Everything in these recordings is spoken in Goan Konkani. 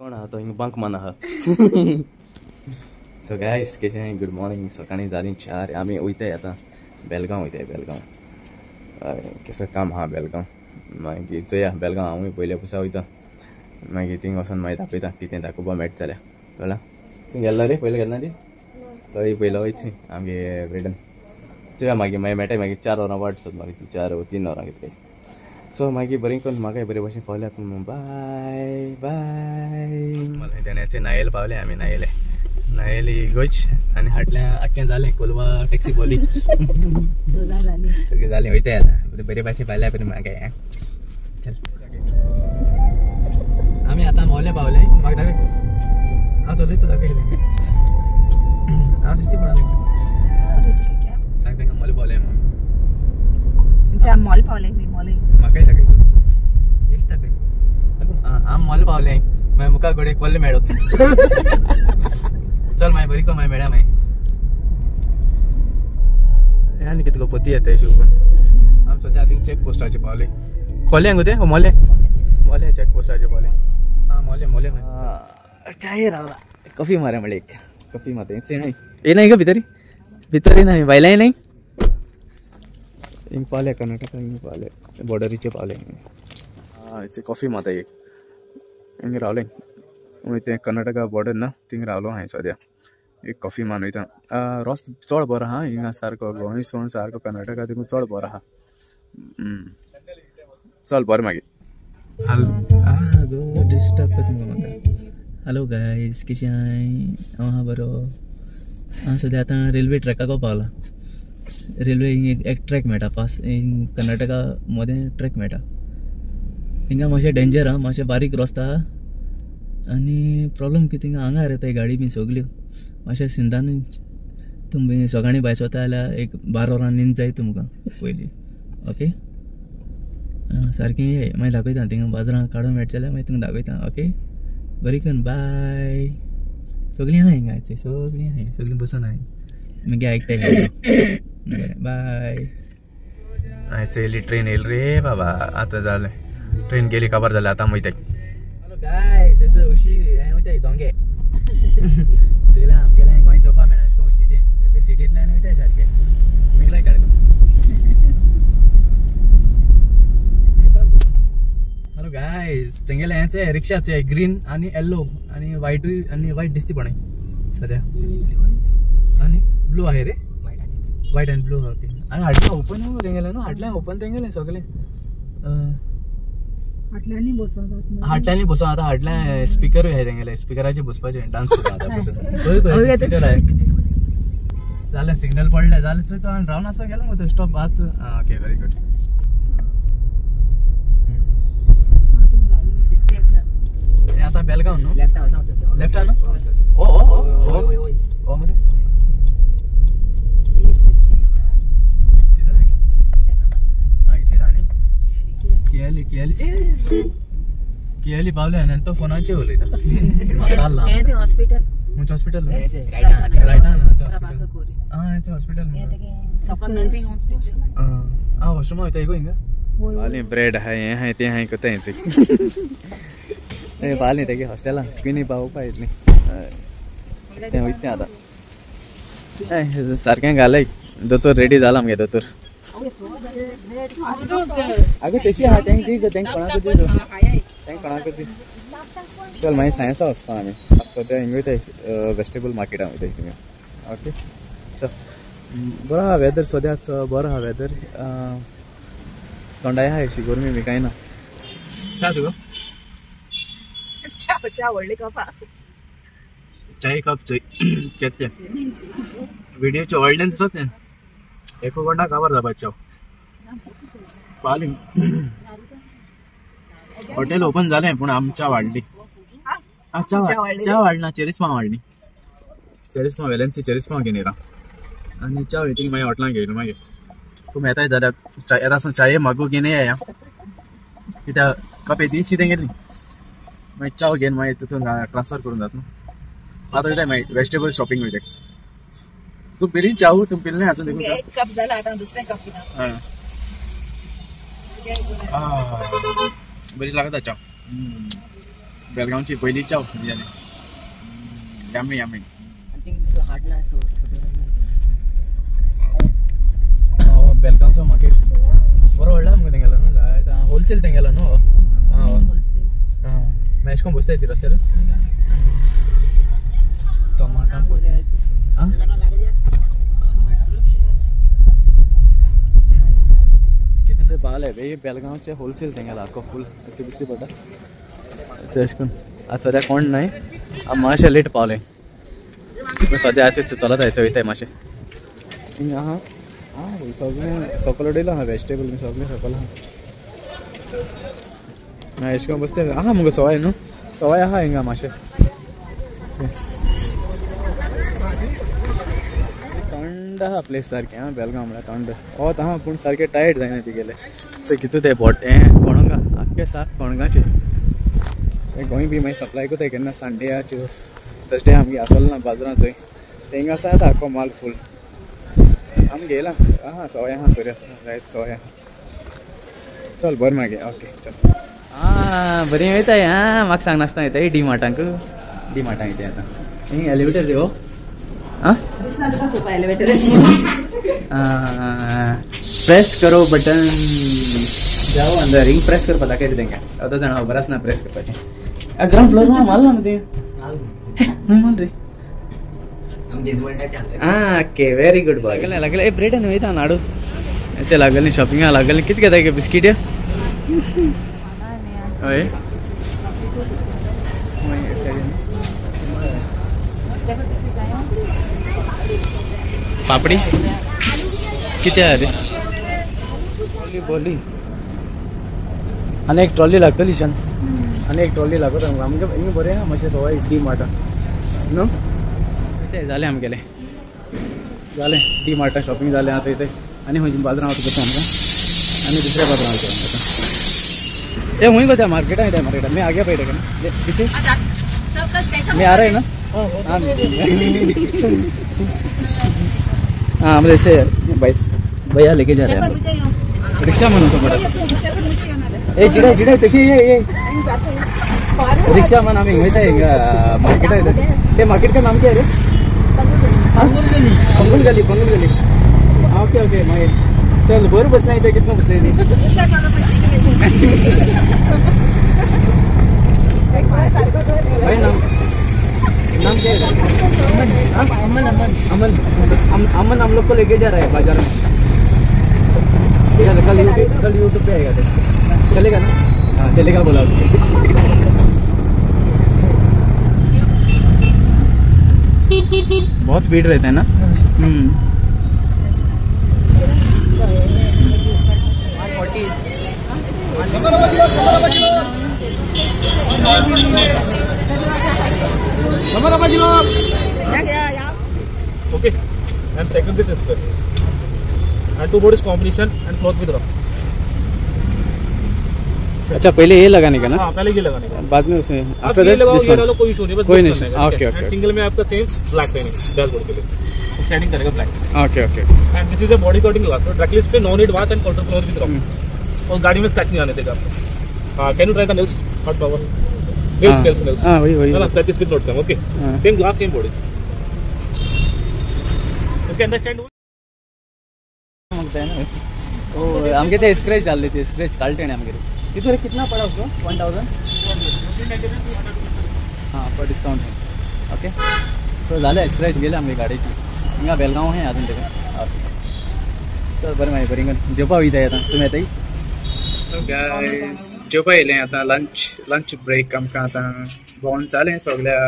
कोण आहा तो हिंग बंक मान आहा. सो गायस कशें गुड मॉर्निंग. सकाळीं जालीं 4. आमी वयताय आतां बेलगांव वयताय. बेलगांव कसो काम आहा बेलगांव. मागीर चोया बेलगांव हांवूय पयले पुसा वयता. मागीर थिंग वचोन मागीर दाखयता कितें दाखोवपा मेळटा जाल्यार. कळ्ळा? तूं गेल्लो रे पयलीं गेल्ला रे? तोय पयलो वयता आमगे ब्रिटन. चोया मागीर मागीर मेळटा. मागीर 4 वरां वाट सोद मागीर 4 वा 3 वरां कितले. सो मागीर बरें करून म्हाका बरे भशेन पावल्यात. बाय बाय. तेण्याचे नायेल पावले आमी. नायेले नायेली इगोज आनी हाडल्या आख्खें जालें. कोलवा टॅक्सी बोली सगळें जालें. वयताय आतां बरे भाशेन पावल्या बरें म्हाका. चल आमी आतां मोले पावले. म्हाका दाखय. हांव चलयता दाखय. हांव दिसती पडा सांग तांकां मोले पावले. मॉल पावले मोले म्हाकाय दाखय. दिसता पळय आम मोले पावले. मागीर मुखार घडये कोल्ले मेळत. चल मागीर बरी कर. मागीर मेळ्या मागीर. आनी कितें गो पती येता अशें करून. आमी सद्या थिंग चॅक पोस्टाचेर पावले. कोले गो ते मोले मोले चॅक पोस्टाचेर पावले. आं मोले मोले चाय रावला. कॉफी मारे म्हणलें एक कॉफी मारता. ये नाही गो भितर भितर नाही भायल्याय नाही. हिंग पावले कर्नाटका. हिंग पावले बॉर्डरीचे पावले. आं कॉफी मारता एक. हिंग रावले तें कर्नाटका बॉर्डर ना थिंग रावलो हांवें सद्या. एक कॉफी मान वयता. रस्तो चड बरो आहा हिंगा सारको. गोंय सोडून सारको कर्नाटका तितून चड बरो आहा. चल बरें मागीर. डिस्टर्ब करता म्हाका. हॅलो गायज कशें आहाय? हांव आहा बरो. हांव सद्या आतां रेल्वे ट्रॅकाक पावला. रेल्वे हिंग एक ट्रॅक मेळटा पास. हिंग कर्नाटका मदें ट्रॅक मेळटा. हिंगा मातशें डेंजर आहा. मातशें बारीक रस्तो आहा आनी प्रॉब्लम कितें हिंगा आंगार येता गाडी बी सगल्यो. मातशें सिंधान तुमी सकाळीं भायर सरता जाल्यार एक 12 वरां न्हीद जाय तुमकां पयलीं. ओके सारकें ये मागीर दाखयता. थिंगा बाजारां काडून मेळटा जाल्यार मागीर तुमकां दाखयता. ओके बरी करून बाय. सगळीं आहा हिंगा सगळीं आहाय. सगळीं बसून आहाय. मागीर आयकताय. बरें बाय. आयच येयली ट्रेन येयली रे बाबा. आतां जालें ट्रेन गेली काबार जालें. आतां वयताय. हॅलो गायज उशी हें वयताय दोंगे. चोयलां आमगेलें गोंय चोवपा मेळना अशें करून उशीचें. ते सिटींतल्यान वयताय सारकें. मेगलाय काड. हॅलो गायज तेंगेलें हेंचे रिक्षाचे ग्रीन आनी येल्लो आनी व्हायटूय आनी व्हायट दिसती पळय सद्या. आनी ब्लू आहे रे. व्हायट आनी ब्लू. ओके आनी हाडलें ओपन तेंगेलें न्हू. हाडलें ओपन तेंगेलें सगळें. हाटल्यांनी बसोन हाटल्यांनी बसोन आतां हाडलें स्पिकरूय आहाय तेंगेलें. स्पिकराचेर बसपाचें डांस करता आतां बसून. खंय खंय स्पिकर आहाय. जालें सिग्नल पडलें जालें. चोय तो आनी रावन आसा गेलो मगो स्टॉप आतां. आं ओके व्हेरी गुड. हें आतां बेलगांव न्हू. लेफ्ट आहा न्हू. ओ ओ ओ ओ मरे केली केली केली पावले आनी तो फोनाचेर उलयता. हॉस्पिटल खंयचें हॉस्पिटल? रायटान हॉस्पिटल. आं हें हॉस्पिटल. आं वॉशरूमा वयता गो हिंगा. पावली ब्रेड आहा हें आहा तें आहा कोता हेंच. पावली तेगे हॉस्टेलां स्क्रिनी पावोवपा येतली. तें वयता तें आतां सारकें घालय. दोतोर रेडी जाला आमगे दोतोर. आगो तशी आहा तेंक दी तेंक कोणाक दी तेंक कोणाक दी. चल मागीर सायन्सा वचपा आमी. आतां सद्या हिंग वयताय वेजिटेबल मार्केटान वयताय थिंगा. ओके चल बरो आहा वेदर सद्याच. बरो आहा वेदर. थंडाय आहा अशी गरमी बी कांय ना. च्या तुका च्या व्हडली कपा चाय कप चोय केते व्हिडिओचे व्हडल्यान दिसत तें एको कोंडा काबार जावपाचें. पावली हॉटेल ओपन जालें पूण आमच्या वाडली. च्या वाडना चेरिस्मा वाडली. चेरिस्मा वेलेन्सी चेरिस्मा घेवन येता आनी च्या वयतली मागीर हॉटेलान घेवन मागीर. तुमी येताय जाल्यार येता आसून चाये मागू घेवन येया. कित्याक कप येती शी तेंगेली मागीर च्याव घेवन मागीर तितून ट्रान्सफर करून जाता न्हू. आतां वयताय मागीर वेजिटेबल शॉपिंग वयताय. तूं पिली चाव? तूं पिली अजून? एक कप जाला आतां दुसरें कप पिता. बरी लागता च्या. बेलगांवची पयली चाव जाली. Yummy yummy. बेलगांवचो मार्केट बरो व्हडलो आमकां तेंगेलो न्हू, होलसेल तेंगेलो न्हू. आं मागीर अशें करून बसताय ती रस्त्यार टमाटा. आं कितें बाल आहे बेलगांवचे होलसेल तेंगेलो आख्खो फूल दिसती पडटा. अशें करून आतां सद्या कोण नाय, आमी मातशें लेट पावले. सद्या आतां चलत आयचो वयताय मातशें. हिंगा आहा आं सगळें सकयल उडयलो आहा वेजिटेबल बी सगळें सकयल आहा. मागीर अशें करून बसते आहा मुगो सवाय न्हू, सवाय आहा हिंगा मातशें. थंड आहा प्लेस सारकें. आं बेलगांव म्हळ्यार थंड वत आहा पूण सारकें टायट जायना तिगेलें. कितू तें बोट हें कोणंगा आख्खे साक कोणगाचें. गोंय बी मागीर सप्लाय करताय केन्ना संडे थर्सडे आमगे आसलो ना बाजारांत चोय तेंगा आसा येता आख्खो माल फूल. आमी घेयला आहा सवाय आहा तरी आसा जायत सवाय आहा. चल बरें मागीर ओके चल. आं बरीं वयताय. आं म्हाका सांगनासतना वयताय डी मार्टांक. डी मार्टांक वयताय आतां. हिंग एलिवेटर रे हो. आं प्रेस करो बटन जाओ अंदर. हिंग प्रेस करपा दाखयता तेंकां. आतां जाणा खबर आसना प्रेस करपाचें. ग्रावंड फ्लोर मारला न्हू तें माल रे. आं ओके व्हेरी गुड बॉय. लागले ब्रेड न्हू वयता नाडू. ते लागले शॉपिंगा लागले. कितें घेता बिस्कीट? हय पापडी कितें आहा रे? बोली बोली आनी एक ट्रॉली लागतली शन. आनी एक ट्रॉली लागत आमकां. आमकां हिंगा बरें आहा मातशें सवाय डी मार्टा न्हू. तें जालें आमगेलें, जालें डी मार्टा शॉपिंग जालें. आतां इतें आनी खंयच्या बाजारां वचपाचें आमकां? आनी दुसऱ्या बाजारां वचपाचें आतां. ए वहीं को मार्केट है, मार्केट मैं आगे बैठेगा ना पीछे मैं आ रहा है ना. हाँ हाँ हम ऐसे बाइस भैया लेके जा रहे हैं रिक्शा म्हणून समोर. ए चिडा चिडा तशी ये रिक्शा मन आम्ही वयता मार्केट आहे. ते मार्केट का नाम क्या है रे? पंगुल गली. पंगुल गली. ओके ओके मागीर चल बरं बसला इथे. कितना बसले ती? भाई नाम नाम क्या है? अमन. अमन अमन अमन हम लोग को लेके जा रहा है बाजार में. चल कल यूट्यूब पे आएगा. चलेगा ना? हाँ चलेगा बोला उसको. बहुत भीड़ रहता है ना. Okay, and second this is square and two bodies combination and cloth with rough. अच्छा पहले ये लगाने का ना? हाँ पहले ये लगाने का, बाद में उसमें आप ये लगाओ ये डालो कोई इशू नहीं, बस कोई नहीं. Okay okay. सिंगल में आपका same black shining dashboard K लिए शाइनिंग करेगा black. Okay okay. And this is a body coating glass directly is pay no need wash and counter cloth with rough. और गाड़ी में स्क्रैच नहीं आने देगा आपको. हां can you try the nails hot power nails nails nails. हां वही वही ना scratches will not come. Okay same glass same body. Okay understand मांगता है ना ओ आमके ते स्क्रैच डालले ते स्क्रैच काढते ना आमके. इधर कितना पड़ा उसको? 1000. हाँ पर डिस्काउंट है. ओके सो जालें स्क्रॅच गेले आमगे गाडयेची. हिंगा बेलगांव आहे अजून तेका. चल बरें मागीर बरीं जेवपा वयताय आतां. तुमी येताय? गायस जेवपा येयलें आतां. लंच लंच ब्रेक आमकां आतां भोंवन जालें सगल्या.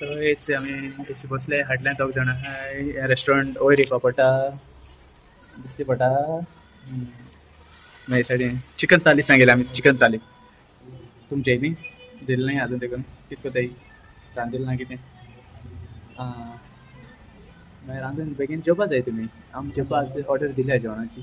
थंयच आमी टॅक्सी बसले हाडल्यान दोग जाणां. हें रेस्टॉरंट वयर येवपा पडटा दिसती पडटा. मागीर सायडीन चिकन थाली सांगिल्लें आमी. चिकन थाली तुमचे न्ही दिलें ना अजून तेका कितें करताय रांदिलें ना कितें. आं मागीर रांदून बेगीन जेवपा जाय तुमी. आमी जेवपाक ऑर्डर दिल्या जेवणाची.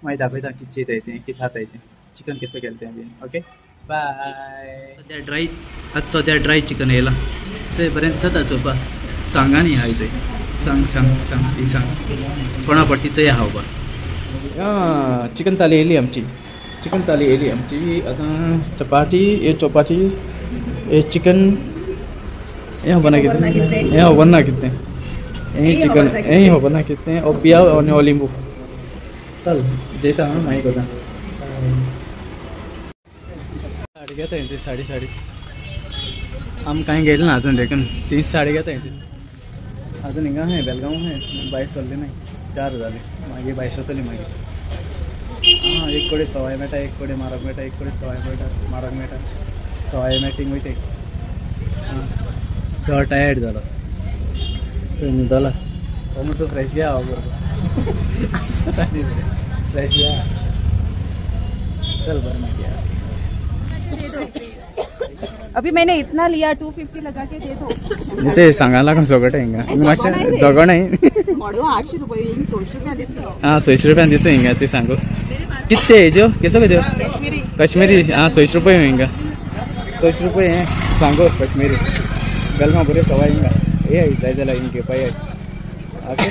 मागीर दाखयता कितें जेताय तें कितें खाताय तें चिकन केसो केलें तें बीन. Okay bye. सद्या ड्राय आतां सद्या ड्राय चिकन येयलां थंय बरें दिसता चोवपा. सांगा न्ही आयज सांग सांग सांग ही सांग कोणा पट्टी चोय आहा उबा. चिकन थाली येयली आमची. चिकन थाली येयली आमची. आतां चपाती एक चपाती ये चिकन यहाँ बना कितने, यहाँ बना कितने, यही चिकन यही हो बना कितने और पिया और लिंबू। चल जेता हाँ माई कोता साडी घेता यांची साडी साडी आम काही गेले ना अजून देखून तीन साडी घेता यांची अजून हिंगा आहे बेलगांव आहे बायस चल्ली नाही 4 जाले मागीर बायस वतली मागीर। हाँ एक कडेन सवाय मेळटा एक कडेन म्हारग मेळटा एक कडेन सवाय मेळटा म्हारग मेळटा सवाय मेटिंग वयता। हां चड टायर्ड जाला चल न्हिदला हो म्हणटा फ्रेश या बरोबर फ्रेश या चल बरं मागीर। अभी मैंने इतना लिया 250 लगा के दे दो। ते सांगायला लागून सगळं हिंगा मातशें जगो नाही 800 रुपये 100 रुपया दितलो। हाँ 100 रुपया दितो हिंगा ते सांगू कितने हेज्यो केसो कितें कश्मीरी कश्मीरी। हाँ 100 रुपये हिंगा 100 रुपये हें सांगू कश्मीरी बेलगांव बरें सवाय हिंगा हे जाय जाल्यार हिंग घेवपा येय। ओके।